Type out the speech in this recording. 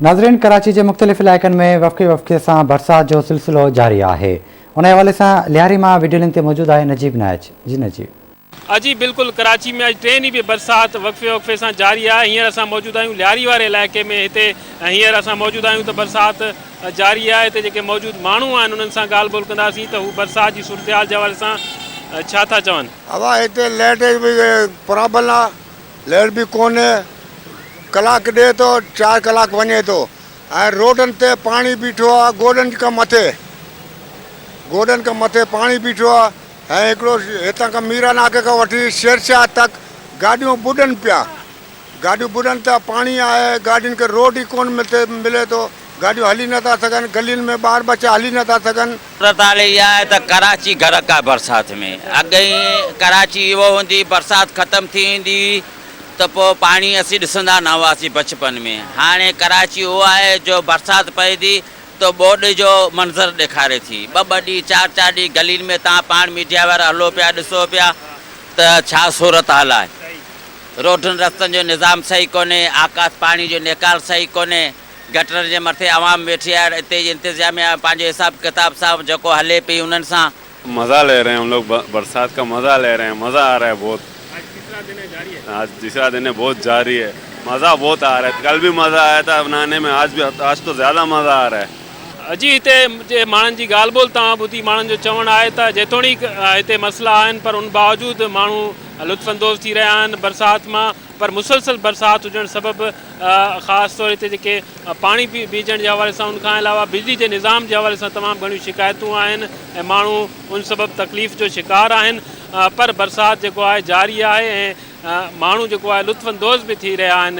ناظرين ڪراچي جي مختلف علائقن ۾ وقفي وقفي سان برسات جو سلسلو جاري آهي ان حوالي سان لياري مان وڊيو لنڪ تي موجود آهي نجيب نائچ جي نجيب. جي بلڪل ڪراچي ۾ اڄ ٽئين ڏينهن به برسات وقفي وقفي سان جاري آهي هينئر اسان موجود آهيون لياري واري علائقي ۾ هتي هينئر اسان موجود آهيون ته برسات جاري آهي هتي جيڪي موجود ماڻهو آهن انهن سان ڳالهه ٻولهه ڪنداسين ته هو برسات جي صورتحال جي حوالي سان ڇا ٿا چون. اوا هتي لائٽ جي به پرابلم آ ليٽ به ڪونهي ڪلاڪ ڏي ٿو چار ڪلاڪ وڃي ٿو ۽ روڊن تي پاڻي بيٺو آ گوڏن کان مٿي گوڏن کان مٿي پاڻي بيٺو آ ۽ هڪڙو هتان کان ميرا ناڪي کان وٺي شيرشاهه تڪ گاڏيون ٻڏن پيا گاڏيون ٻڏن ٿا پاڻي آهي گاڏين کي روڊ ئي ڪون ملي ٿو گاڏيون هلي نٿا سگهن گلين ۾ ٻار ٻچا هلي نٿا سگهن. صورتحال اها آهي ته ڪراچي غرق آهي برسات ۾ اڳئين ڪراچي اهو هوندي هئي برسات ختم ٿي ويندي هئي ته پوء پاڻي اسين ڏسندا نه هئاسين بچپن ۾ هاڻي ڪراچي اهو آهي جو برسات پئي ٿي ته ٻوڏ جو منظر ڏيکاري ٿي ٻه ٻه ڏينهن چار چار ڏينهن گلين ۾ توهان پاڻ ميڊيا وارا هلو پيا ڏسو پيا ته ڇا صورتحال آهي روڊن رستن جو نظام صحيح ڪونهي آڪاس پاڻي جو نيڪال صحيح ڪونهي گٽرن جي مٿي عوام ويٺي آهي اتي جي انتظاميا پنهنجي حساب ڪتاب سان جيڪو هلي پئي انهن سان. مزا لي رهي هين هم لوگ برسات کا مزا لي رهي هين مزا آ رها هي بهت. آج تيسرا دن هي جاري هي. آج تيسرا دن هي بهت جاري هي مزا بهت آ رها هي ڪل ڀي مزا آيا ٿا نهاني ۾ آج ڀي آج تو زياده مزا آ رها هي. جي هتي جي ماڻهن جي ڳالهه ٻولهه توهان ٻڌي ماڻهن جو چوڻ آهي ته جيتوڻيڪ هتي مسئلا آهن پر ان باوجود ماڻهو لطف اندوز ٿي رهيا آهن برسات مان پر مسلسل برسات هجڻ سبب خاص طور هتي جيڪي پاڻي بيهجڻ جي حوالي سان ان کان علاوه بجلي جي نظام جي حوالي سان تمام گهڻيون شڪايتون آهن ۽ ماڻهو ان سبب تڪليف جو شڪار آهن پر برسات جيڪو آهي جاري آهي ۽ ماڻهو جيڪو آهي لطف اندوز به ٿي رهيا آهن.